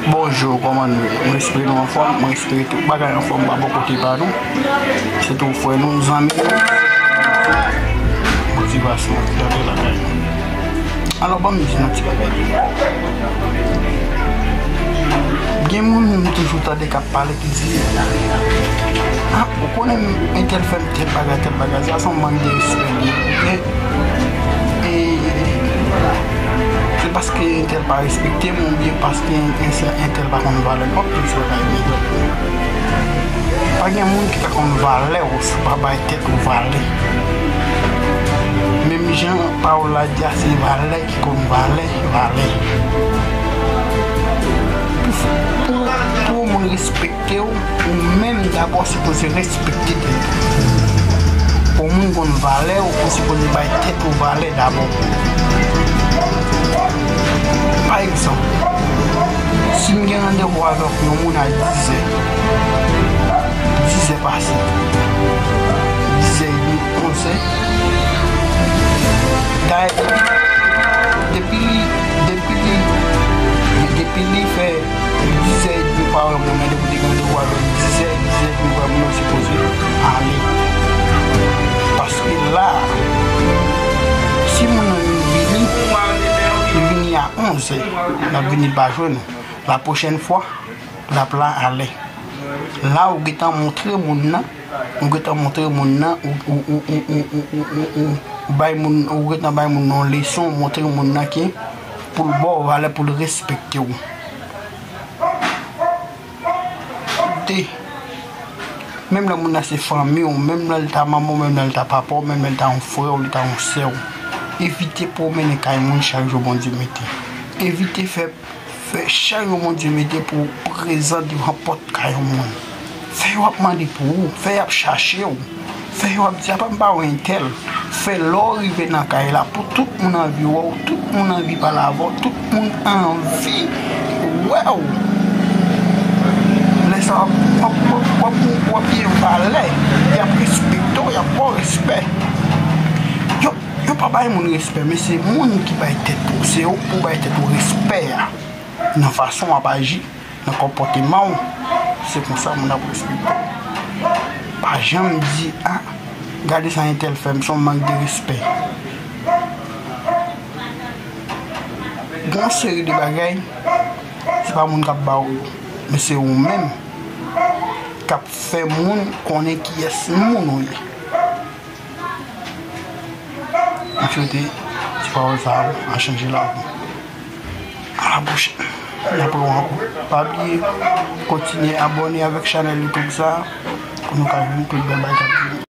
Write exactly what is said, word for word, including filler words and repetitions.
Bonjou, kòman nou ye? Mwen espere nou anfòm, mwen espere tout bagay anfòm pa bò kote pa nou. Se tou frè nou, zanmi nou. Motivasyon, gade lakay nou. Alò, ban m di nou ti bagay. Gen moun m toujou tande k ap pale ki di, a, ou konnen entèl fè m tèl bagay, tèl bagay, sa se yon mank de respè li ye. E, e, se paske entèl pa respekte m oubyen paske entèl pa konn valè m. W ap toujou bay nèg. Pa gen moun ki ka konn valè w si w pa bay tèt ou valè. Menm jan pawòl la di a, se valè ki konn valè, valè. Pou, pou, pou yon moun respekte w, ou menm dabò sipoze respekte tèt ou. Pou yon moun konn valè w, ou sipoze bay tèt ou valè dabò. Pa egzanp, si m gen randevou avèk yon moun a dizè, dizè pase, dizè edmi, onzè. Dayè, depi li, depi li, depi li fè dizè edmi pa wè moun nan, depi li gen randevou avè l dizè, dizè edmi pa wè moun nan, sipoze ale. Paske la, si moun nan vini, li vini a onzè, l ap vini pa jwenn ou. La pwochèn fwa, l ap la alè. La, ou gentan montre moun nan, ou gentan montre moun nan, ou, ou bay moun, ou gentan bay moun nan yon leson, ou montre moun nan ke pou l ba w valè, pou l respekte w. De, menm lè moun nan se fanmi w, menm lè l ta manman w, menm lè l ta papa w, menm lè l ta yon frè w, li ta yon sè w, evite pwomennen kay moun chak jou Bondye mete. Evite fè Fè chak jou Bondye mete pou w prezan devan pòt kay yon moun. Fè yo ap mande pou ou, fè y ap chache w, fè yo ap di, "Apa m pa wè entèl?" Fè lè w rive nan kay la, pou tout moun anvi wè w, tout moun anvi pale avè w, tout moun anvi wè w. Lè sa w ap, w ap, w ap, w ap, w ap gen valè, y ap respekte w, y ap ba w respè. Yo, yo pa bay moun respè, men se moun ki bay tèt ou, se ou pou bay tèt ou respè a. Nan fason w ap aji, nan konpòteman w, se konsa moun ap respekte w. Pa janm di, "A, gade sa entèl fè m," se yon mank de respè. Gen yon seri de bagay, se pa moun k ap ba w yo, men se ou menm k ap fè moun konnen kiyès moun ou ye. M swete ti pawòl sa yo a chanje lavi w. A la pwochèn. N ap wè ankò. Pa bliye kontinye abòne avèk chanèl YouTube sa a pou nou ka jwenn tout bèl bagay k ap vini.